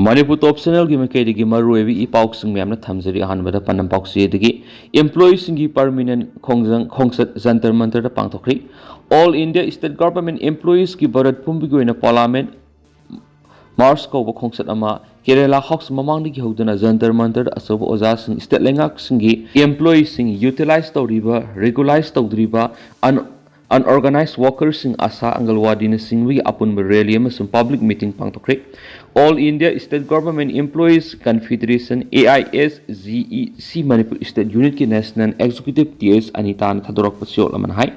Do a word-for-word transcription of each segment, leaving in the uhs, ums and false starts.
ꯃꯅꯤꯄꯨꯔ ꯇꯣꯞ ꯆꯦꯅꯦꯜꯒꯤ ꯃꯥꯏꯀꯩꯗꯒꯤ ꯃꯔꯨꯑꯣꯏꯕ ꯏ ꯄꯥꯎꯁꯤꯡ ꯃꯌꯥꯝꯅ ꯊꯝꯖꯔꯤ꯫ ꯑꯍꯥꯟꯕꯗ ꯄꯥꯟꯗꯝ ꯄꯥꯎꯆꯦꯗꯒꯤ employeeꯁꯤꯡꯒꯤ permanent ꯈꯣꯡꯖꯪ ꯈꯣꯡꯆꯠ Jantar ꯃꯟꯇꯔꯗ ꯄꯥꯡꯊꯣꯛꯈ꯭ꯔꯤ꯫ All India State Government employeesꯀꯤ Bharat ꯄꯨꯝꯕꯒꯤ ꯑꯣꯏꯅ Parliament March ꯀꯧꯕ ꯈꯣꯡꯆꯠ ꯑꯃ ꯀꯦꯔꯦꯂꯥ ꯍꯥꯎꯁ ꯃꯃꯥꯡꯗꯒꯤ ꯍꯧꯗꯨꯅ ꯖꯟꯇꯔ ꯃꯟꯇꯔꯗ ꯑꯆꯧꯕ ꯑꯣꯖꯥꯁꯤꯡ, ꯁ꯭ꯇꯦꯠ ꯂꯩꯉꯥꯛꯁꯤꯡꯒꯤ employeeꯁꯤꯡ, utilize ꯇꯧꯔꯤꯕ, regularize ꯇꯧꯗ꯭ꯔꯤꯕ, un unorganized workerꯁꯤꯡ, ꯑꯁꯥ, ꯑꯪꯒꯜꯋꯥꯗꯤꯅꯆꯤꯡꯕꯒꯤ ꯑꯄꯨꯟꯕ rally ꯑꯃꯁꯨꯡ public meeting ꯄꯥꯡꯊꯣꯛꯈ꯭ꯔꯦ꯫ All India State Government Employees Confederation, AISGEC Manipur State Unitꯀꯤ National Executive ꯇꯤ ꯑꯦꯁ ꯑꯅꯤꯇꯥꯅ ꯊꯥꯗꯣꯔꯛꯄ ꯆꯦꯔꯣꯜ ꯑꯃꯅ ꯍꯥꯏ,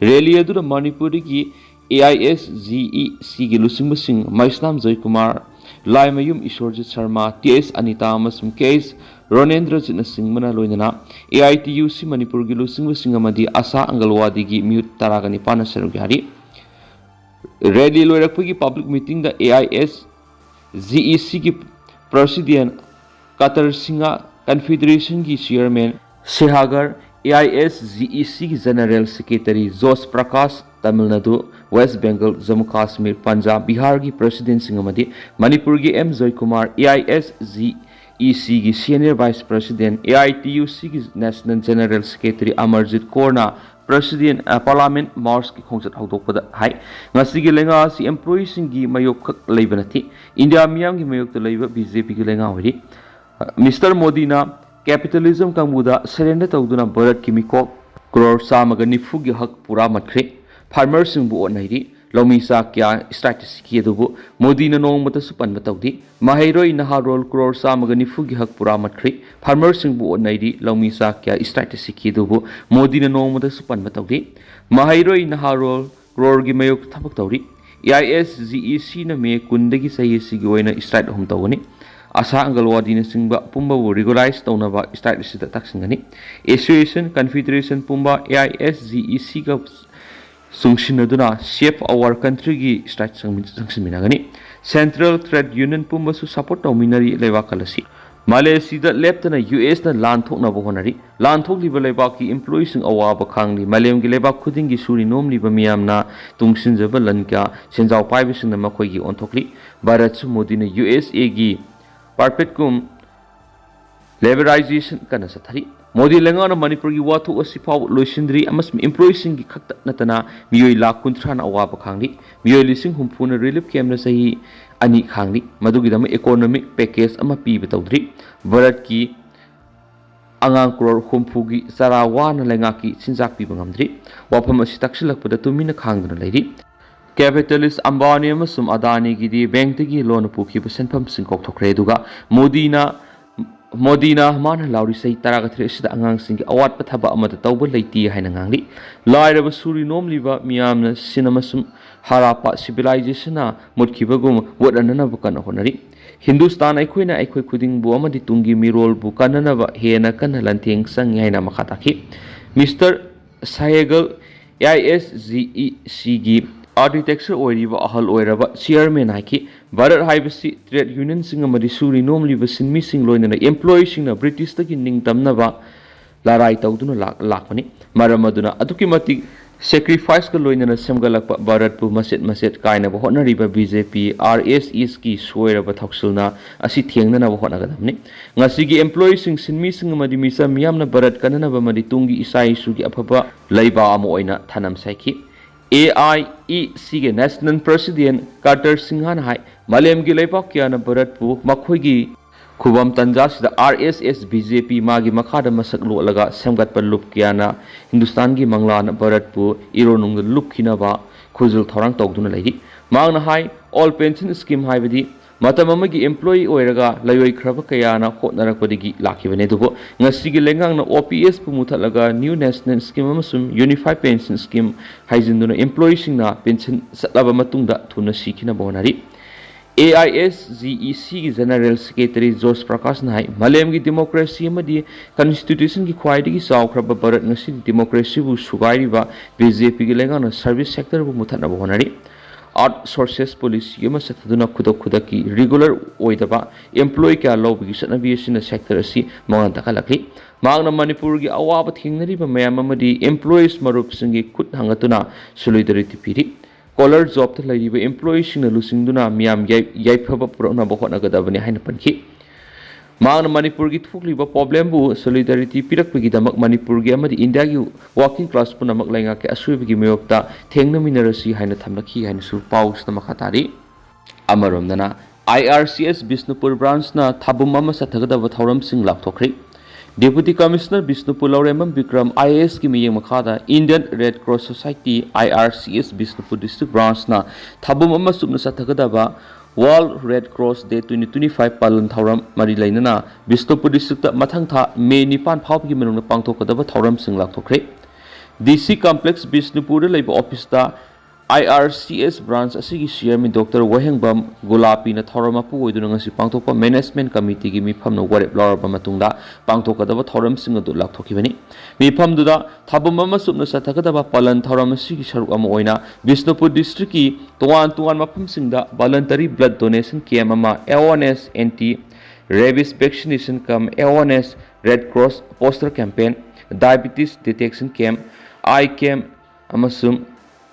rally ꯑꯗꯨꯗ ꯃꯅꯤꯄꯨꯔꯗꯒꯤ AISGECꯒꯤ ꯂꯨꯆꯤꯡꯕꯁꯤꯡ ꯃꯩꯁꯅꯥꯝ ꯖꯣꯏꯀꯨꯃꯥꯔ, ꯂꯥꯏꯃꯌꯨꯝ ꯏꯁꯣꯔꯖꯤꯠ ꯁꯔꯃ, ꯇꯤ ꯑꯦꯁ ꯑꯅꯤꯇꯥ ꯑꯃꯁꯨꯡ ꯀꯦ ꯑꯦꯁ ꯔꯣꯅꯦꯟꯗ꯭ꯔꯖꯤꯠꯅꯆꯤꯡꯕꯅ ꯂꯣꯏꯅꯅ AITUC ꯃꯅꯤꯄꯨꯔꯒꯤ ꯂꯨꯆꯤꯡꯕꯁꯤꯡ ꯑꯃꯗꯤ ꯑꯁꯥ ꯑꯪꯒꯜꯋꯥꯗꯤꯒꯤ ꯃꯤꯍꯨꯠ ꯇꯔꯥꯒ ꯅꯤꯄꯥꯟꯅ ꯁꯔꯨꯛ ꯌꯥꯔꯤ꯫ Rally ꯂꯣꯏꯔꯛꯄꯒꯤ public meetingꯗ AISGECꯒꯤ President ꯀꯇꯔ ꯁꯤꯡꯍ, Confederationꯒꯤ Chairman ꯁꯦꯍꯥꯒꯔ, AISGECꯒꯤ General Secretary Jose Prakash, Tamil Nadu, west Bengal, Jammu Kashmir, Punjab, ꯕꯤꯍꯥꯔꯒꯤ Presidentꯁꯤꯡ ꯑꯃꯗꯤ ꯃꯅꯤꯄꯨꯔꯒꯤ ꯑꯦꯝ ꯖꯣꯏꯀꯨꯃꯥꯔ, AISGECꯒꯤ Senior Vice President, AITUCꯒꯤ National General Secretary ꯑꯃꯔꯖꯤꯠ ꯀꯣꯔꯅ President, ꯑ, Parliament Marchꯀꯤ ꯈꯣꯡꯆꯠ ꯍꯧꯗꯣꯛꯄꯗ ꯍꯥꯏ, ꯉꯁꯤꯒꯤ ꯂꯩꯉꯥꯛ ꯑꯁꯤ employeeꯁꯤꯡꯒꯤ ꯃꯥꯌꯣꯛꯈꯛ ꯂꯩꯕ ꯅꯠꯇꯦ, ꯏꯟꯗꯤꯌꯥ ꯃꯤꯌꯥꯝꯒꯤ ꯃꯥꯌꯣꯛꯇ ꯂꯩꯕ BJPꯒꯤ ꯂꯩꯉꯥꯛ ꯑꯣꯏꯔꯤ꯫ ꯃꯤꯁꯇꯔ ꯃꯣꯗꯤꯅ capitalism ꯀꯥꯡꯕꯨꯗ surrender ꯇꯧꯗꯨꯅ ꯚꯥꯔꯠꯀꯤ ꯃꯤꯀꯣꯛ ꯀ꯭ꯔꯣꯔ ꯆꯥꯝꯃꯒ ꯅꯤꯐꯨꯒꯤ ꯍꯛ ꯄꯨꯔꯥ ꯃꯠꯈ꯭ꯔꯦ꯫ Farmerꯁꯤꯡꯕꯨ ꯑꯣꯠꯅꯩꯔꯤ꯫ ꯂꯧꯃꯤ ꯆꯥ ꯀꯌꯥ strikeꯇ ꯁꯤꯈꯤ, ꯑꯗꯨꯕꯨ ꯃꯣꯗꯤꯅ ꯅꯣꯡꯃꯇꯁꯨ ꯄꯟꯕ ꯇꯧꯗꯦ꯫ ꯃꯍꯩꯔꯣꯏ ꯅꯍꯥꯔꯣꯜ ꯀ꯭ꯔꯣꯔ ꯆꯥꯝꯃꯒ ꯅꯤꯐꯨꯒꯤ ꯍꯛ ꯄꯨꯔꯥ ꯃꯠꯈ꯭ꯔꯦ꯫ Farmerꯁꯤꯡꯕꯨ ꯑꯣꯠꯅꯩꯔꯤ꯫ ꯂꯧꯃꯤ ꯆꯥ ꯀꯌꯥ strikeꯇ ꯁꯤꯈꯤ, ꯑꯗꯨꯕꯨ ꯃꯣꯗꯤꯅ ꯅꯣꯡꯃꯇꯁꯨ ꯄꯟꯕ ꯇꯧꯗꯦ꯫ ꯃꯍꯩꯔꯣꯏ ꯅꯍꯥꯔꯣꯜ ꯀ꯭ꯔꯣꯔꯒꯤ ꯃꯥꯌꯣꯛꯇ ꯊꯕꯛ ꯇꯧꯔꯤ꯫ AISGECꯅ ꯃꯦ ꯀꯨꯟꯗꯒꯤ ꯆꯍꯤ ꯑꯁꯤꯒꯤ ꯑꯣꯏꯅ strike ꯑꯍꯨꯝ ꯇꯧꯒꯅꯤ꯫ ꯑꯁꯥ, ꯑꯪꯒꯜꯋꯥꯗꯤꯅꯆꯤꯡꯕ ꯄꯨꯝꯕꯕꯨ regularize ꯇꯧꯅꯕ strike ꯑꯁꯤꯗ ꯇꯛꯁꯤꯟꯒꯅꯤ꯫ Association, Confederation ꯄꯨꯝꯕ AISGECꯒ ꯆꯨꯡꯁꯤꯟꯅꯗꯨꯅ Save Our Countryꯒꯤ strike ꯆꯪꯃꯤ-, ꯆꯪꯁꯤꯟꯃꯤꯟꯅꯒꯅꯤ꯫ Central Trade Union ꯄꯨꯝꯕꯁꯨ support ꯇꯧꯃꯤꯟꯅꯔꯤ ꯂꯩꯕꯥꯛ ꯈꯜ ꯑꯁꯤ꯫ ꯃꯥꯂꯦꯁꯤꯌꯥꯗ ꯂꯦꯞꯇꯅ ꯌꯨ ꯑꯦꯁꯅ ꯂꯥꯟ ꯊꯣꯛꯅꯕ ꯍꯣꯠꯅꯔꯤ꯫ ꯂꯥꯟ ꯊꯣꯛꯂꯤꯕ ꯂꯩꯕꯥꯛꯀꯤ employeeꯁꯤꯡ ꯑꯋꯥꯕ ꯈꯥꯡꯂꯤ꯫ ꯃꯥꯂꯦꯝꯒꯤ ꯂꯩꯕꯥꯛ ꯈꯨꯗꯤꯡꯒꯤ ꯁꯨꯔꯤ ꯅꯣꯝꯂꯤꯕ ꯃꯤꯌꯥꯝꯅ ꯇꯨꯡꯁꯤꯟꯖꯕ ꯂꯟ ꯀꯌꯥ ꯁꯦꯟꯖꯥꯎ ꯄꯥꯏꯕꯁꯤꯡꯅ ꯃꯈꯣꯏꯒꯤ ꯑꯣꯟꯊꯣꯛꯂꯤ꯫ ꯚꯥꯔꯠꯁꯨ ꯃꯣꯗꯤꯅ ꯌꯨ ꯑꯦꯁ ꯑꯦꯒꯤ perpetuum liberalization ꯀꯟꯅ ꯆꯠꯊꯔꯤ꯫ ꯃꯣꯗꯤ ꯂꯩꯉꯥꯛꯅ ꯃꯅꯤꯄꯨꯔꯒꯤ ꯋꯥꯊꯣꯛ ꯑꯁꯤ ꯐꯥꯎꯕ ꯂꯣꯏꯁꯤꯟꯗ꯭ꯔꯤ ꯑꯃꯁꯨꯡ employeeꯁꯤꯡꯒꯤ ꯈꯛꯇ ꯅꯠꯇꯅ ꯃꯤꯑꯣꯏ ꯂꯥꯈ ꯀꯨꯟꯊ꯭ꯔꯥꯅ ꯑꯋꯥꯕ ꯈꯥꯡꯂꯤ꯫ ꯃꯤꯑꯣꯏ ꯂꯤꯁꯤꯡ ꯍꯨꯝꯐꯨꯅ relief campꯇ ꯆꯍꯤ ꯑꯅꯤ ꯈꯥꯡꯂꯤ꯫ ꯃꯗꯨꯒꯤꯗꯃꯛ economic package ꯑꯃ ꯄꯤꯕ ꯇꯧꯗ꯭ꯔꯤ꯫ ꯚꯥꯔꯠꯀꯤ ꯑꯉꯥꯡ ꯀ꯭ꯔꯣꯔ ꯍꯨꯝꯐꯨꯒꯤ ꯆꯔꯥ ꯋꯥꯅ ꯂꯩꯉꯥꯛꯀꯤ ꯆꯤꯟꯖꯥꯛ ꯄꯤꯕ ꯉꯝꯗ꯭ꯔꯤ꯫ ꯋꯥꯐꯝ ꯑꯁꯤ ꯇꯛꯁꯤꯜꯂꯛꯄꯗ ꯇꯨꯃꯤꯟꯅ ꯈꯥꯡꯗꯨꯅ ꯂꯩꯔꯤ꯫ Capitalist ꯑꯝꯕꯥꯅꯤ ꯑꯃꯁꯨꯡ ꯑꯗꯥꯅꯤꯒꯤꯗꯤ bankꯇꯒꯤ loan ꯄꯨꯈꯤꯕ ꯁꯦꯟꯐꯝꯁꯤꯡ ꯀꯥꯎꯊꯣꯛꯈ꯭ꯔꯦ, ꯑꯗꯨꯒ ꯃꯣꯗꯤꯅ ꯃꯣꯗꯤꯅ ꯃꯥꯅ ꯂꯥꯎꯔꯤ ꯆꯍꯤ ꯇꯔꯥꯒ ꯇꯔꯦꯠ ꯑꯁꯤꯗ ꯑꯉꯥꯡꯁꯤꯡꯒꯤ ꯑꯋꯥꯠꯄ ꯊꯕꯛ ꯑꯃꯠꯇ ꯇꯧꯕ ꯂꯩꯇꯦ ꯍꯥꯏꯅ ꯉꯥꯡꯂꯤ꯫ ꯂꯥꯏꯔꯕ ꯁꯨꯔꯤ ꯅꯣꯝꯂꯤꯕ ꯃꯤꯌꯥꯝꯅ ꯁꯤꯟ ꯑꯃꯁꯨꯡ ꯍꯔꯥꯞꯄ civilizationꯅ ꯃꯨꯠꯈꯤꯕꯒꯨꯝ ꯋꯥꯠꯍꯟꯅꯅꯕ ꯀꯟꯅ ꯍꯣꯠꯅꯔꯤ꯫ ꯍꯤꯟꯗꯨꯁꯇꯥꯟ ꯑꯩꯈꯣꯏꯅ ꯑꯩꯈꯣꯏ ꯈꯨꯗꯤꯡꯕꯨ ꯑꯃꯗꯤ ꯇꯨꯡꯒꯤ ꯃꯤꯔꯣꯜꯕꯨ ꯀꯟꯅꯅꯕ ꯍꯦꯟꯅ ꯀꯟꯅ ꯂꯥꯟꯊꯦꯡ ꯆꯪꯏ ꯍꯥꯏꯅ ꯃꯈꯥ ꯇꯥꯈꯤ꯫ Mister ꯁꯍꯦꯒꯜ, ꯑꯥꯏ ꯑꯦꯁ ꯖꯤ ꯏ ꯁꯤꯒꯤ architecture ꯑꯣꯏꯔꯤꯕ ꯑꯍꯜ ꯑꯣꯏꯔꯕ chairman ꯍꯥꯏꯈꯤ, "ꯚꯥꯔꯠ ꯍꯥꯏꯕꯁꯤ trade unionꯁꯤꯡ ꯑꯃꯗꯤ ꯁꯨꯔꯤ ꯅꯣꯝꯂꯤꯕ ꯁꯤꯟꯃꯤꯁꯤꯡ ꯂꯣꯏꯅꯅ employeeꯁꯤꯡꯅ Britishꯇꯒꯤ ꯅꯤꯡꯇꯝꯅꯕ ꯂꯥꯔꯥꯏ ꯇꯧꯗꯨꯅ ꯂꯥꯛ-, ꯂꯥꯛꯄꯅꯤ꯫ ꯃꯔꯝ ꯑꯗꯨꯅ ꯑꯗꯨꯛꯀꯤ ꯃꯇꯤꯛ sacrificeꯀ ꯂꯣꯏꯅꯅ ꯁꯦꯝꯒꯠꯂꯛꯄ ꯚꯥꯔꯠꯄꯨ ꯃꯆꯦꯠ ꯃꯆꯦꯠ ꯀꯥꯏꯅꯕ ꯍꯣꯠꯅꯔꯤꯕ ꯕꯤ ꯖꯦ ꯄꯤ ꯑꯥꯔ ꯑꯦꯁ ꯑꯦꯁꯀꯤ ꯁꯣꯏꯔꯕ ꯊꯧꯁꯤꯜꯅ ꯑꯁꯤ ꯊꯦꯡꯅꯅꯕ ꯍꯣꯠꯅꯒꯗꯕꯅꯤ꯫ ꯉꯁꯤꯒꯤ employeeꯁꯤꯡ, ꯁꯤꯟꯃꯤꯁꯤꯡ ꯑꯃꯗꯤ ꯃꯤꯆꯝ ꯃꯤꯌꯥꯝꯅ ꯚꯥꯔꯠ ꯀꯟꯅꯅꯕ ꯑꯃꯗꯤ ꯇꯨꯡꯒꯤ ꯏꯆꯥ ꯏꯁꯨꯒꯤ ꯑꯐꯕ ꯂꯩꯕꯥꯛ ꯑꯃ ꯑꯣꯏꯅ ꯊꯅꯝ ꯁꯥꯏꯈꯤ"꯫ ꯑꯦ ꯑꯥꯏ ꯏ ꯁꯤꯒꯤ national president ꯀꯥꯔꯇꯔ ꯁꯤꯡꯍꯅ ꯍꯥꯏ, ꯃꯥꯂꯦꯝꯒꯤ ꯂꯩꯕꯥꯛ ꯀꯌꯥꯅ ꯚꯥꯔꯠꯄꯨ ꯃꯈꯣꯏꯒꯤ ꯈꯨꯕꯝ ꯇꯟꯖꯥꯁꯤꯗ ꯑꯥꯔ ꯑꯦꯁ ꯑꯦꯁ, ꯕꯤ ꯖꯦ ꯄꯤ ꯃꯥꯒꯤ ꯃꯈꯥꯗ ꯃꯁꯛ ꯂꯣꯠꯂꯒ ꯁꯦꯝꯒꯠꯄ ꯂꯨꯞ ꯀꯌꯥꯅ ꯍꯤꯟꯗꯨꯁꯇꯥꯟꯒꯤ ꯃꯪꯂꯥꯟ ꯚꯥꯔꯠꯄꯨ ꯏꯔꯣꯟꯅꯨꯡꯗ ꯂꯨꯞꯈꯤꯅꯕ ꯈꯨꯖꯤꯜ ꯊꯧꯔꯥꯡ ꯇꯧꯗꯨꯅ ꯂꯩꯔꯤ꯫ ꯃꯍꯥꯛꯅ ꯍꯥꯏ, old pension scheme ꯍꯥꯏꯕꯗꯤ ꯃꯇꯝ ꯑꯃꯒꯤ employee ꯑꯣꯏꯔꯒ ꯂꯩꯔꯣꯏꯈ꯭ꯔꯕ ꯀꯌꯥꯅ ꯍꯣꯠꯅꯔꯛꯄꯗꯒꯤ ꯂꯥꯛꯈꯤꯕꯅꯤ꯫ ꯑꯗꯨꯕꯨ ꯉꯁꯤꯒꯤ ꯂꯩꯉꯥꯛꯅ ꯑꯣ ꯄꯤ ꯑꯦꯁꯄꯨ ꯃꯨꯊꯠꯂꯒ new national scheme ꯑꯃꯁꯨꯡ unified pension scheme ꯍꯥꯏꯖꯤꯟꯗꯨꯅ employeeꯁꯤꯡꯅ pension ꯆꯠꯂꯕ ꯃꯇꯨꯡꯗ ꯊꯨꯅ ꯁꯤꯈꯤꯅꯕ ꯍꯣꯠꯅꯔꯤ꯫ A I S G E ꯁꯤꯒꯤ general secretary ꯖꯣꯔꯖ ꯄ꯭ꯔꯀꯥꯁꯅ ꯍꯥꯏ, ꯃꯥꯂꯦꯝꯒꯤ democracy ꯑꯃꯗꯤ constitutionꯒꯤ ꯈ꯭ꯋꯥꯏꯗꯒꯤ ꯆꯥꯎꯈ꯭ꯔꯕ ꯚꯥꯔꯠ ꯉꯁꯤꯗꯤ democracyꯕꯨ ꯁꯨꯒꯥꯏꯔꯤꯕ ꯕꯤ ꯖꯦ ꯄꯤꯒꯤ ꯂꯩꯉꯥꯛꯅ service sectorꯕꯨ ꯃꯨꯊꯠꯅꯕ ꯍꯣꯠꯅꯔꯤ꯫ ꯑꯥꯎꯠꯁꯣꯔꯁꯦꯁ ꯄꯣꯂꯤꯁꯤ ꯑꯃ ꯆꯠꯊꯗꯨꯅ ꯈꯨꯗꯛ ꯈꯨꯗꯛꯀꯤ ꯔꯤꯒꯨꯂꯔ ꯑꯣꯏꯗꯕ ꯑꯦꯝꯄ꯭ꯂꯣꯌꯤ ꯀꯌꯥ ꯂꯧꯕꯒꯤ ꯆꯠꯅꯕꯤ ꯑꯁꯤꯅ ꯁꯦꯛꯇꯔ ꯑꯁꯤ ꯃꯉꯥꯜ ꯇꯥꯀꯜꯂꯛꯂꯤ꯫ ꯃꯍꯥꯛꯅ ꯃꯅꯤꯄꯨꯔꯒꯤ ꯑꯋꯥꯕ ꯊꯦꯡꯅꯔꯤꯕ ꯃꯌꯥꯝ ꯑꯃꯗꯤ ꯑꯦꯝꯄ꯭ꯂꯣꯌꯤꯁ ꯃꯔꯨꯞꯁꯤꯡꯒꯤ ꯈꯨꯠ ꯍꯥꯡꯒꯠꯇꯨꯅ ꯁꯣꯂꯤꯗꯥꯔꯤꯇꯤ ꯄꯤꯔꯤ꯫ ꯀꯣꯂꯔ ꯖꯣꯕꯇ ꯂꯩꯔꯤꯕ ꯑꯦꯝꯄ꯭ꯂꯣꯌꯤꯁꯤꯡꯅ ꯂꯨꯆꯤꯡꯗꯨꯅ ꯃꯤꯌꯥꯝ ꯌꯥꯏ-, ꯌꯥꯏꯐꯕ ꯄꯨꯔꯛꯅꯕ ꯍꯣꯠꯅꯒꯗꯕꯅꯤ ꯍꯥꯏꯅ ꯄꯟꯈꯤ꯫ ꯃꯍꯥꯛꯅ ꯃꯅꯤꯄꯨꯔꯒꯤ ꯊꯣꯛꯂꯤꯕ ꯄ꯭ꯔꯣꯕ꯭ꯂꯦꯝꯕꯨ ꯁꯣꯂꯤꯗꯥꯔꯤꯇꯤ ꯄꯤꯔꯛꯄꯒꯤꯗꯃꯛ ꯃꯅꯤꯄꯨꯔꯒꯤ ꯑꯃꯗꯤ ꯏꯟꯗꯤꯌꯥꯒꯤ ꯋꯥꯔꯀꯤꯡ ꯀ꯭ꯂꯥꯁ ꯄꯨꯝꯅꯃꯛ ꯂꯩꯉꯥꯛꯀꯤ ꯑꯁꯣꯏꯕꯒꯤ ꯃꯥꯌꯣꯛꯇ ꯊꯦꯡꯅꯃꯤꯟꯅꯔꯁꯤ ꯍꯥꯏꯅ ꯊꯝꯂꯛꯈꯤ ꯍꯥꯏꯅꯁꯨ ꯄꯥꯎꯁꯤꯗ ꯃꯈꯥ ꯇꯥꯔꯤ꯫ ꯑꯃꯔꯣꯝꯗꯅ, ꯑꯥꯏ ꯑꯥꯔ ꯁꯤ ꯑꯦꯁ ꯕꯤꯁꯅꯨꯄꯨꯔ ꯕ꯭ꯔꯥꯟꯁꯅ ꯊꯥꯕꯨꯝ ꯑꯃ ꯆꯠꯊꯒꯗꯕ ꯊꯧꯔꯝꯁꯤꯡ ꯂꯥꯎꯊꯣꯛꯈ꯭ꯔꯦ꯫ Deputy commissioner Bishnupur Laurembam Bikram I A ꯑꯦꯁꯀꯤ ꯃꯤꯠꯌꯦꯡ ꯃꯈꯥꯗ Indian Red Cross Society, I R C S, Bishnupur district ꯕ꯭ꯔꯥꯟꯁꯅ ꯊꯥꯕꯨꯝ ꯑꯃ ꯆꯨꯞꯅ ꯆꯠꯊꯒꯗꯕ World Red Cross Day twenty twenty-five ꯄꯥꯂꯟ ꯊꯧꯔꯝ ꯃꯔꯤ ꯂꯩꯅꯅ ꯕꯤꯁꯅꯨꯄꯨꯔ ꯗꯤꯁꯇ꯭ꯔꯤꯛꯇ ꯃꯊꯪ ꯊꯥ ꯃꯦ ꯅꯤꯄꯥꯟ ꯐꯥꯎꯕꯒꯤ ꯃꯅꯨꯡꯗ ꯄꯥꯡꯊꯣꯛꯀꯗꯕ ꯊꯧꯔꯝꯁꯤꯡ ꯂꯥꯎꯊꯣꯛꯈ꯭ꯔꯦ꯫ ꯗꯤ ꯁꯤ ꯀꯝꯄ꯭ꯂꯦꯛꯁ ꯕꯤꯁꯅꯨꯄꯨꯔꯗ ꯂꯩꯕ ꯑꯣꯐꯤꯁꯇ ꯑꯥꯏ ꯑꯥꯔ ꯁꯤ ꯑꯦꯁ ꯕ꯭ꯔꯥꯟꯁ ꯑꯁꯤꯒꯤ ꯆꯤꯌꯔꯃꯦꯟ ꯗꯣꯛꯇꯔ ꯋꯥꯍꯦꯡꯕꯝ ꯒꯨꯂꯥꯄꯤꯅ ꯊꯧꯔꯝ ꯃꯄꯨ ꯑꯣꯏꯗꯨꯅ ꯉꯁꯤ ꯄꯥꯡꯊꯣꯛꯄ ꯃꯦꯅꯦꯖꯃꯦꯟ ꯀꯃꯤꯇꯤꯒꯤ ꯃꯤꯐꯝꯅ ꯋꯥꯔꯦꯞ ꯂꯧꯔꯕ ꯃꯇꯨꯡꯗ ꯄꯥꯡꯊꯣꯛꯀꯗꯕ ꯊꯧꯔꯝꯁꯤꯡ ꯑꯗꯨ ꯂꯥꯎꯊꯣꯛꯈꯤꯕꯅꯤ꯫ ꯃꯤꯐꯝꯗꯨꯗ ꯊꯥꯕꯝ ꯑꯃ ꯆꯨꯞꯅ ꯆꯠꯊꯒꯗꯕ ꯄꯥꯂꯟ ꯊꯧꯔꯝ ꯑꯁꯤꯒꯤ ꯁꯔꯨꯛ ꯑꯃ ꯑꯣꯏꯅ ꯕꯤꯁꯅꯨꯄꯨꯔ ꯗꯤꯁꯇ꯭ꯔꯤꯛꯀꯤ ꯇꯣꯉꯥꯟ ꯇꯣꯉꯥꯟꯕ ꯃꯐꯝꯁꯤꯡꯗ voluntary blood donation camp ꯑꯃ, awareness anti rabies vaccination cum awareness Red Cross poster campaign, diabetes detection camp, eye camp ꯑꯃꯁꯨꯡ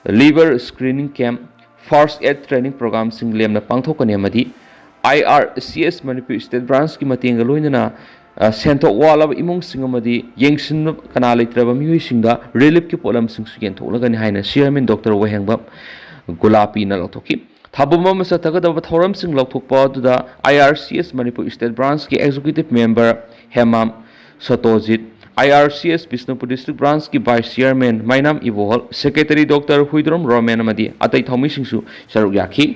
liver screening camp, first aid training programꯁꯤꯡ ꯂꯦꯝꯅ ꯄꯥꯡꯊꯣꯛꯀꯅꯤ ꯑꯃꯗꯤ ꯑꯥꯏ R C S Manipur state ꯕ꯭ꯔꯥꯟꯁꯀꯤ ꯃꯇꯦꯡꯒ ꯂꯣꯏꯅꯅ, ꯑ, ꯁꯦꯟꯊꯣꯛ ꯋꯥꯠꯂꯕ ꯏꯃꯨꯡꯁꯤꯡ ꯑꯃꯗꯤ ꯌꯦꯡꯁꯤꯟꯕ ꯀꯅꯥ ꯂꯩꯇ꯭ꯔꯕ ꯃꯤꯑꯣꯏꯁꯤꯡꯗ ꯔꯤꯂꯤꯐꯀꯤ ꯄꯣꯠꯂꯝꯁꯤꯡꯁꯨ ꯌꯦꯟꯊꯣꯛꯂꯒꯅꯤ ꯍꯥꯏꯅ ꯆꯤꯌꯔꯃꯦꯟ ꯗꯣꯛꯇꯔ ꯋꯥꯍꯦꯡꯕꯝ ꯒꯨꯂꯥꯄꯤꯅ ꯂꯥꯎꯊꯣꯛꯈꯤ꯫ ꯊꯥꯕꯝ ꯑꯃ ꯆꯠꯊꯒꯗꯕ ꯊꯧꯔꯝꯁꯤꯡ ꯂꯥꯎꯊꯣꯛꯄ ꯑꯗꯨꯗ I R C S Manipur state ꯕ꯭ꯔꯥꯟꯁꯀꯤ executive member Hemam Satojit, I R C S Bishnupur district ꯕ꯭ꯔꯥꯟꯁꯀꯤ vice chairman Mainam Ibohal, secretary doctor Huidrom Romen ꯑꯃꯗꯤ ꯑꯇꯩ ꯊꯧꯃꯤꯁꯤꯡꯁꯨ ꯁꯔꯨꯛ ꯌꯥꯈꯤ꯫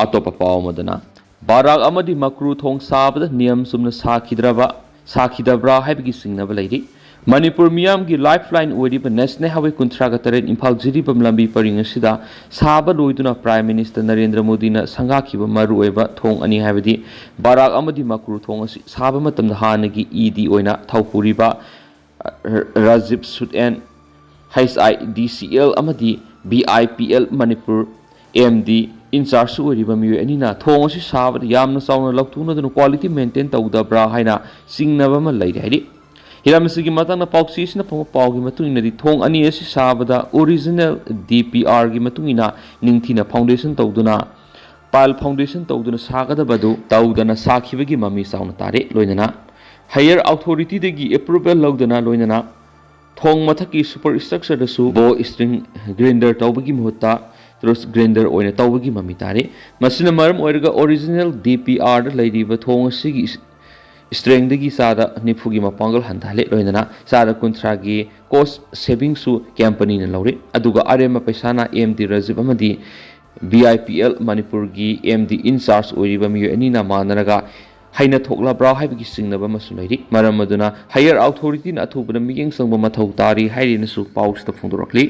ꯑꯇꯣꯞꯄ ꯄꯥꯎ ꯑꯃꯗꯅ, ꯕꯥꯔꯥꯛ ꯑꯃꯗꯤ ꯃꯀ꯭ꯔꯨ ꯊꯣꯡ ꯁꯥꯕꯗ ꯅꯤꯌꯝ ꯆꯨꯝꯅ ꯁꯥꯈꯤꯗ꯭ꯔꯕ, ꯁꯥꯈꯤꯗꯕ꯭ꯔꯥ ꯍꯥꯏꯕꯒꯤ ꯆꯤꯡꯅꯕ ꯂꯩꯔꯤ꯫ ꯃꯅꯤꯄꯨꯔ ꯃꯤꯌꯥꯝꯒꯤ ꯂꯥꯏꯐ ꯂꯥꯏꯟ ꯑꯣꯏꯔꯤꯕ ꯅꯦꯁꯅꯦꯜ ꯍꯥꯏꯋꯦ ꯀꯨꯟꯊ꯭ꯔꯥꯒ ꯇꯔꯦꯠ ꯏꯝꯐꯥꯜ ꯖꯤꯔꯤꯕꯥꯝ ꯂꯝꯕꯤ ꯄꯔꯤꯡ ꯑꯁꯤꯗ ꯁꯥꯕ ꯂꯣꯏꯗꯨꯅ ꯄ꯭ꯔꯥꯏꯝ ꯃꯤꯅꯤꯁꯇꯔ ꯅꯔꯦꯟꯗ꯭ꯔ ꯃꯣꯗꯤꯅ ꯁꯪꯒꯥꯈꯤꯕ ꯃꯔꯨꯑꯣꯏꯕ ꯊꯣꯡ ꯑꯅꯤ, ꯍꯥꯏꯕꯗꯤ ꯕꯥꯔꯥꯛ ꯑꯃꯗꯤ ꯃꯀ꯭ꯔꯨ ꯊꯣꯡ ꯑꯁꯤ ꯁꯥꯕ ꯃꯇꯝꯗ ꯍꯥꯟꯅꯒꯤ ꯏ ꯗꯤ ꯑꯣꯏꯅ ꯊꯧ ꯄꯨꯔꯤꯕ ꯔꯥꯖꯤꯕ ꯁꯨꯠ and H I D C L ꯑꯃꯗꯤ B I P L Manipur M D in-charge ꯑꯣꯏꯔꯤꯕ ꯃꯤꯑꯣꯏ ꯑꯅꯤꯅ ꯊꯣꯡ ꯑꯁꯤ ꯁꯥꯕꯗ ꯌꯥꯝꯅ ꯆꯥꯎꯅ ꯂꯧꯊꯣꯛꯅꯗꯨꯅ ꯀ꯭ꯋꯥꯂꯤꯇꯤ ꯃꯦꯟꯇꯦꯟ ꯇꯧꯗꯕ꯭ꯔꯥ ꯍꯥꯏꯅ ꯆꯤꯡꯅꯕ ꯑꯃ ꯂꯩꯔꯤ ꯍꯥꯏꯔꯤ꯫ ꯍꯤꯔꯝ ꯑꯁꯤꯒꯤ ꯃꯇꯥꯡꯗ ꯄꯥꯎꯆꯦ ꯑꯁꯤꯅ ꯐꯪꯕ ꯄꯥꯎꯒꯤ ꯃꯇꯨꯡ ꯏꯟꯅꯗꯤ, ꯊꯣꯡ ꯑꯅꯤ ꯑꯁꯤ ꯁꯥꯕꯗ ꯑꯣꯔꯤꯖꯤꯅꯦꯜ ꯗꯤ ꯄꯤ ꯑꯥꯔꯒꯤ ꯃꯇꯨꯡ ꯏꯟꯅ ꯅꯤꯡꯊꯤꯅ ꯐꯥꯎꯟꯗꯦꯁꯟ ꯇꯧꯗꯨꯅ, ꯄꯥꯏꯜ ꯐꯥꯎꯟꯗꯦꯁꯟ ꯇꯧꯗꯨꯅ ꯁꯥꯒꯗꯕꯗꯨ ꯇꯧꯗꯅ ꯁꯥꯈꯤꯕꯒꯤ ꯃꯃꯤ ꯆꯥꯎꯅ ꯇꯥꯔꯦ꯫ ꯂꯣꯏꯅꯅ ꯍꯥꯌꯔ ꯑꯣꯊꯣꯔꯤꯇꯤꯗꯒꯤ ꯑꯦꯄ꯭ꯔꯨꯚꯦꯜ ꯂꯧꯗꯨꯅ, ꯂꯣꯏꯅꯅ ꯊꯣꯡ ꯃꯊꯛꯀꯤ ꯁꯨꯄꯔ ꯏꯁꯇ꯭ꯔꯛꯆꯔꯗꯁꯨ ꯕꯣ ꯏꯁꯇ꯭ꯔꯤꯡ ꯒ꯭ꯔꯤꯟꯗꯔ ꯇꯧꯕꯒꯤ ꯃꯍꯨꯠꯇ ꯇ꯭ꯔꯨꯁ ꯒ꯭ꯔꯤꯟꯗꯔ ꯑꯣꯏꯅ ꯇꯧꯕꯒꯤ ꯃꯃꯤ ꯇꯥꯔꯤ꯫ ꯃꯁꯤꯅ ꯃꯔꯝ ꯑꯣꯏꯔꯒ ꯑꯣꯔꯤꯖꯤꯅꯦꯜ ꯗꯤ ꯄꯤ ꯑꯥꯔꯗ ꯂꯩꯔꯤꯕ ꯊꯣꯡ ꯑꯁꯤꯒꯤ ꯏꯁ-, ꯏꯁꯇ꯭ꯔꯦꯡꯗꯒꯤ ꯆꯥꯗ ꯅꯤꯐꯨꯒꯤ ꯃꯄꯥꯡꯒꯜ ꯍꯟꯊꯍꯜꯂꯤ꯫ ꯂꯣꯏꯅꯅ ꯆꯥꯗ ꯀꯨꯟꯊ꯭ꯔꯥꯒꯤ ꯀꯣꯁ ꯁꯦꯚꯤꯡꯁꯨ ꯀꯝꯄꯅꯤꯅ ꯂꯧꯔꯤ꯫ ꯑꯗꯨꯒ ꯑꯔꯦꯝꯕ ꯄꯩꯁꯥꯅ ꯑꯦꯝ ꯗꯤ ꯔꯥꯖꯤꯕ ꯑꯃꯗꯤ ꯕꯤ ꯑꯥꯏ ꯄꯤ ꯑꯦꯜ ꯃꯅꯤꯄꯨꯔꯒꯤ ꯑꯦꯝ ꯗꯤ ꯏꯟꯆꯥꯔꯖ ꯑꯣꯏꯔꯤꯕ ꯃꯤꯑꯣꯏ ꯑꯅꯤꯅ ꯃꯥꯟꯅꯔꯒ ꯍꯩꯅ ꯊꯣꯛꯂꯕ꯭ꯔꯥ ꯍꯥꯏꯕꯒꯤ ꯆꯤꯡꯅꯕ ꯑꯃꯁꯨ ꯂꯩꯔꯤ꯫ ꯃꯔꯝ ꯑꯗꯨꯅ ꯍꯥꯌꯔ ꯑꯣꯊꯣꯔꯤꯇꯤꯅ ꯑꯊꯨꯕꯗ ꯃꯤꯠꯌꯦꯡ ꯆꯪꯕ ꯃꯊꯧ ꯇꯥꯔꯤ ꯍꯥꯏꯔꯤꯅꯁꯨ ꯄꯥꯎꯁꯤꯗ ꯐꯣꯡꯗꯣꯔꯛꯂꯤ꯫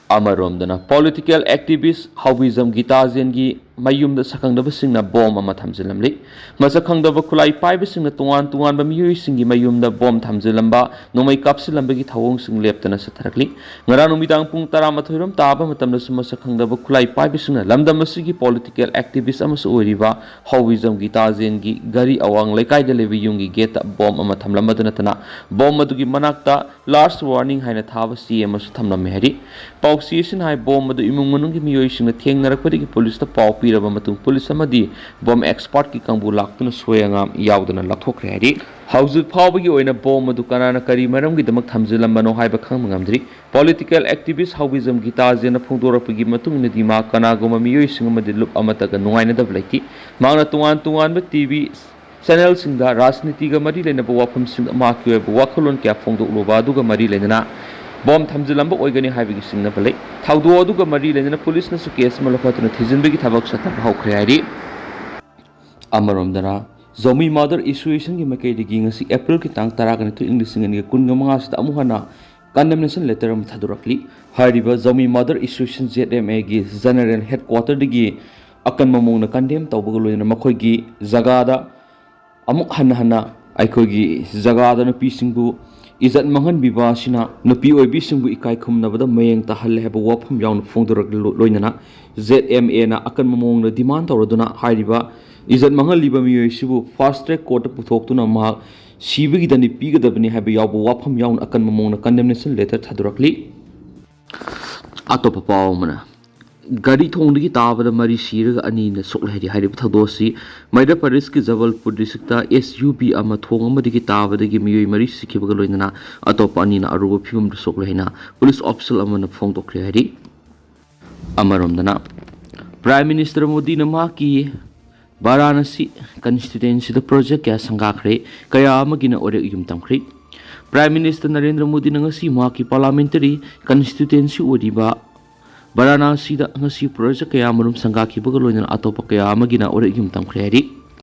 ꯑꯃꯔꯣꯝꯗꯅ, ꯄꯣꯂꯤꯇꯤꯀꯦꯜ ꯑꯦꯛꯇꯤꯚꯤꯁ ꯍꯥꯎꯕꯤꯖꯝ ꯒꯤꯇꯥꯖꯦꯟꯒꯤ ꯃꯌꯨꯝꯗ ꯁꯛꯈꯪꯗꯕꯁꯤꯡꯅ ꯕꯣꯝ ꯑꯃ ꯊꯝꯖꯤꯜꯂꯝꯂꯤ꯫ ꯃꯁꯛ ꯈꯪꯗꯕ ꯈꯨꯠꯂꯥꯏ ꯄꯥꯏꯕꯁꯤꯡꯅ ꯇꯣꯉꯥꯟ ꯇꯣꯉꯥꯟꯕ ꯃꯤꯑꯣꯏꯁꯤꯡꯒꯤ ꯃꯌꯨꯝꯗ ꯕꯣꯝ ꯊꯝꯖꯤꯜꯂꯝꯕ, ꯅꯣꯡꯃꯩ ꯀꯥꯞꯁꯤꯜꯂꯝꯕꯒꯤ ꯊꯧꯑꯣꯡꯁꯤꯡ ꯂꯦꯞꯇꯅ ꯆꯠꯊꯔꯛꯂꯤ꯫ ꯉꯔꯥꯡ ꯅꯨꯃꯤꯗꯥꯡ ꯄꯨꯡ ꯇꯔꯥꯃꯥꯊꯣꯏ ꯔꯣꯝ ꯇꯥꯕ ꯃꯇꯝꯗꯁꯨ ꯃꯁꯛ ꯈꯪꯗꯕ ꯈꯨꯠꯂꯥꯏ ꯄꯥꯏꯕꯁꯤꯡꯅ ꯂꯝꯗꯝ ꯑꯁꯤꯒꯤ ꯄꯣꯂꯤꯇꯤꯀꯦꯜ ꯑꯦꯛꯇꯤꯚꯤꯁ ꯑꯃꯁꯨ ꯑꯣꯏꯔꯤꯕ ꯍꯥꯎꯕꯤꯖꯝ ꯒꯤꯇꯥꯖꯦꯟꯒꯤ ꯒꯥꯔꯤ ꯑꯋꯥꯡ ꯂꯩꯀꯥꯏꯗ ꯂꯩꯕ ꯌꯨꯝꯒꯤ ꯒꯦꯠꯇ ꯕꯣꯝ ꯑꯃ ꯊꯝꯂꯝꯕꯗ ꯅꯠꯇꯅ, ꯕꯣꯝ ꯑꯗꯨꯒꯤ ꯃꯅꯥꯛꯇ ꯂꯥꯁ ꯋꯥꯔꯅꯤꯡ ꯍꯥꯏꯅ ꯊꯥꯕ ꯆꯦ ꯑꯃꯁꯨ ꯊꯝꯂꯝꯃꯤ ꯍꯥꯏꯔꯤ꯫ ꯄꯥꯎꯆꯦ ꯑꯁꯤꯅ ꯍꯥꯏ, ꯕꯣꯝ ꯑꯗꯨ ꯏꯃꯨꯡ ꯃꯅꯨꯡꯒꯤ ꯃꯤꯑꯣꯏꯁꯤꯡꯅ ꯊꯦꯡꯅꯔꯛꯄꯗꯒꯤ ꯄꯨꯂꯤꯁꯇ ꯄꯥꯎ ꯄꯤꯔꯕ ꯃꯇꯨꯡ, ꯄꯨꯂꯤꯁ ꯑꯃꯗꯤ ꯕꯣꯝ ꯑꯦꯛꯁꯄꯥꯔꯠꯀꯤ ꯀꯥꯡꯕꯨ ꯂꯥꯛꯇꯨꯅ ꯁꯣꯏ ꯑꯉꯥꯝ ꯌꯥꯎꯗꯅ ꯂꯧꯊꯣꯛꯈ꯭ꯔꯦ ꯍꯥꯏꯔꯤ꯫ ꯍꯧꯖꯤꯛ ꯐꯥꯎꯕꯒꯤ ꯑꯣꯏꯅ ꯕꯣꯝ ꯑꯗꯨ ꯀꯅꯥꯅ ꯀꯔꯤ ꯃꯔꯝꯒꯤꯗꯃꯛ ꯊꯝꯖꯤꯜꯂꯝꯕꯅꯣ ꯍꯥꯏꯕ ꯈꯪꯕ ꯉꯝꯗ꯭ꯔꯤ꯫ ꯄꯣꯂꯤꯇꯤꯀꯦꯜ ꯑꯦꯛꯇꯤꯚꯤꯁ ꯍꯥꯎꯕꯤꯖꯝ ꯒꯤꯇꯥꯖꯦꯟꯅ ꯐꯣꯡꯗꯣꯔꯛꯄꯒꯤ ꯃꯇꯨꯡ ꯏꯟꯅꯗꯤ, ꯃꯥ ꯀꯅꯥꯒꯨꯝꯕ ꯃꯤꯑꯣꯏꯁꯤꯡ ꯑꯃꯗꯤ ꯂꯨꯞ ꯑꯃꯠꯇꯒ ꯅꯨꯡꯉꯥꯏꯅꯗꯕ ꯂꯩꯇꯦ꯫ ꯃꯍꯥꯛꯅ ꯇꯣꯉꯥꯟ ꯇꯣꯉꯥꯟꯕ ꯇꯤ ꯚꯤ ꯆꯦꯅꯦꯜꯁꯤꯡꯗ ꯔꯥꯖꯅꯤꯇꯤꯒ ꯃꯔꯤ ꯂꯩꯅꯕ ꯋꯥꯐꯝꯁꯤꯡ, ꯃꯍꯥꯛꯀꯤ ꯑꯣꯏꯕ ꯋꯥꯈꯜꯂꯣꯟ ꯀꯌꯥ ꯐꯣꯡꯗꯣꯛꯂꯨꯕ ꯑꯗꯨꯒ ꯃꯔꯤ ꯂꯩꯅꯅ ꯕꯣꯝ ꯊꯝꯖꯤꯜꯂꯝꯕ ꯑꯣꯏꯒꯅꯤ ꯍꯥꯏꯕꯒꯤ ꯆꯤꯡꯅꯕ ꯂꯩ꯫ ꯊꯧꯗꯣꯛ ꯑꯗꯨꯒ ꯃꯔꯤ ꯂꯩꯅꯅ ꯄꯨꯂꯤꯁꯅꯁꯨ ꯀꯦꯁ ꯑꯃ ꯂꯧꯈꯠꯇꯨꯅ ꯊꯤꯖꯤꯟꯕꯒꯤ ꯊꯕꯛ ꯆꯠꯊꯕ ꯍꯧꯈ꯭ꯔꯦ ꯍꯥꯏꯔꯤ꯫ ꯑꯃꯔꯣꯝꯗꯅ, ꯖꯧꯃꯤ ꯃꯥꯗꯔ ꯑꯦꯁꯣꯁꯤꯌꯦꯁꯟꯒꯤ ꯃꯥꯏꯀꯩꯗꯒꯤ ꯉꯁꯤ ꯑꯦꯄ꯭ꯔꯤꯜꯒꯤ ꯇꯥꯡ ꯇꯔꯥꯒ ꯅꯤꯊꯣꯏ, ꯏꯪ ꯂꯤꯁꯤꯡ ꯑꯅꯤꯒ ꯀꯨꯟꯒ ꯃꯉꯥꯁꯤꯗ ꯑꯃꯨꯛ ꯍꯟꯅ ꯀꯟꯗꯦꯝꯅꯦꯁꯟ ꯂꯦꯇꯔ ꯑꯃ ꯊꯥꯗꯣꯔꯛꯂꯤ꯫ ꯍꯥꯏꯔꯤꯕ ꯖꯧꯃꯤ ꯃꯥꯗꯔ ꯑꯦꯁꯣꯁꯤꯌꯦꯁꯟ, ꯖꯦꯠ ꯑꯦꯝ ꯑꯦꯒꯤ ꯖꯦꯅꯔꯦꯜ ꯍꯦꯗꯀ꯭ꯋꯥꯇꯔꯗꯒꯤ ꯑꯀꯟꯕ ꯃꯑꯣꯡꯗ ꯀꯟꯗꯦꯝ ꯇꯧꯕꯒ ꯂꯣꯏꯅꯅ ꯃꯈꯣꯏꯒꯤ ꯖꯒꯥꯗ ꯑꯃꯨꯛ ꯍꯟꯅ ꯍꯟꯅ ꯑꯩꯈꯣꯏꯒꯤ ꯖꯒꯥꯗ ꯅꯨꯄꯤꯁꯤꯡꯕꯨ ꯏꯖꯠ ꯃꯥꯡꯍꯟꯕꯤꯕ ꯑꯁꯤꯅ ꯅꯨꯄꯤ ꯑꯣꯏꯕꯤꯁꯤꯡꯕꯨ ꯏꯀꯥꯏ ꯈꯨꯝꯅꯕꯗ ꯃꯌꯦꯡ ꯇꯥꯍꯜꯂꯦ ꯍꯥꯏꯕ ꯋꯥꯐꯝ ꯌꯥꯎꯅ ꯐꯣꯡꯗꯣꯔꯛꯂ ꯂꯣꯏꯅꯅ ꯖꯦꯠ ꯑꯦꯝ ꯑꯦꯅ ꯑꯀꯟꯕ ꯃꯑꯣꯡꯗ ꯗꯤꯃꯥꯟ ꯇꯧꯔꯗꯨꯅ ꯍꯥꯏꯔꯤꯕ ꯏꯖꯠ ꯃꯥꯡꯍꯜꯂꯤꯕ ꯃꯤꯑꯣꯏꯁꯤꯕꯨ ꯐꯥꯁ ꯇ꯭ꯔꯦꯛ ꯀꯣꯔꯠꯇ ꯄꯨꯊꯣꯛꯇꯨꯅ ꯃꯍꯥꯛ ꯁꯤꯕꯒꯤ ꯗꯟꯗꯤ ꯄꯤꯒꯗꯕꯅꯤ ꯍꯥꯏꯕ ꯌꯥꯎꯕ ꯋꯥꯐꯝ ꯌꯥꯎꯅ ꯀꯟꯗꯦꯝꯅꯦꯁꯟ ꯂꯦꯇꯔ ꯊꯥꯗꯣꯔꯛꯂꯤ꯫ ꯑꯇꯣꯞꯄ ꯄꯥꯎ ꯑꯃꯅ, ꯒꯥꯔꯤ ꯊꯣꯡꯗꯒꯤ ꯇꯥꯕꯗ ꯃꯔꯤ ꯁꯤꯔꯒ ꯑꯅꯤꯅ ꯁꯣꯛꯂꯦ ꯍꯥꯏꯔꯤ꯫ ꯍꯥꯏꯔꯤꯕ ꯊꯧꯗꯣꯛ ꯑꯁꯤ ꯃꯙ꯭ꯌ ꯄ꯭ꯔꯗꯦꯁꯀꯤ Jabalpur district S U V ꯑꯃ ꯊꯣꯡ ꯑꯃꯗꯒꯤ ꯇꯥꯕꯗꯒꯤ ꯃꯤꯑꯣꯏ ꯃꯔꯤ ꯁꯤꯈꯤꯕꯒ ꯂꯣꯏꯅꯅ ꯑꯇꯣꯞꯄ ꯑꯅꯤꯅ ꯑꯔꯨꯕ ꯐꯤꯕꯝꯗ ꯁꯣꯛꯂꯦ ꯍꯥꯏꯅ ꯄꯨꯂꯤꯁ ꯑꯣꯐꯤꯁꯦꯜ ꯑꯃꯅ ꯐꯣꯡꯗꯣꯛꯈ꯭ꯔꯦ ꯍꯥꯏꯔꯤ꯫ ꯑꯃꯔꯣꯝꯗꯅ, ꯄ꯭ꯔꯥꯏꯝ ꯃꯤꯅꯤꯁꯇꯔ ꯃꯣꯗꯤꯅ ꯃꯍꯥꯛꯀꯤ ꯚꯥꯔꯥꯅꯥꯁꯤ ꯀꯟꯁꯇꯤꯇ꯭ꯋꯦꯟꯁꯤꯗ ꯄ꯭ꯔꯣꯖꯦꯛ ꯀꯌꯥ ꯁꯪꯒꯥꯈ꯭ꯔꯦ, ꯀꯌꯥ ꯑꯃꯒꯤꯅ ꯑꯣꯔꯦꯛ ꯌꯨꯝ ꯇꯝꯈ꯭ꯔꯦ꯫ ꯄ꯭ꯔꯥꯏꯝ ꯃꯤꯅꯤꯁꯇꯔ ꯅꯔꯦꯟꯗ꯭ꯔ ꯃꯣꯗꯤꯅ ꯉꯁꯤ ꯃꯍꯥꯛꯀꯤ ꯄꯥꯔꯂꯥꯃꯦꯟꯇꯔꯤ ꯀꯟꯁꯇꯤꯇ꯭ꯋꯦꯟꯁꯤ ꯑꯣꯏꯔꯤꯕ ꯚꯥꯔꯥꯅꯥꯁꯤꯗ ꯉꯁꯤ ꯄ꯭ꯔꯣꯖꯦꯛ ꯀꯌꯥ ꯑꯃꯔꯣꯝ ꯁꯪꯒꯥꯈꯤꯕꯒ ꯂꯣꯏꯅꯅ ꯑꯇꯣꯞꯄ ꯀꯌꯥ ꯑꯃꯒꯤꯅ ꯑꯣꯔꯦꯛ ꯌꯨꯝ ꯇꯝꯈ꯭ꯔꯦ ꯍꯥꯏꯔꯤ꯫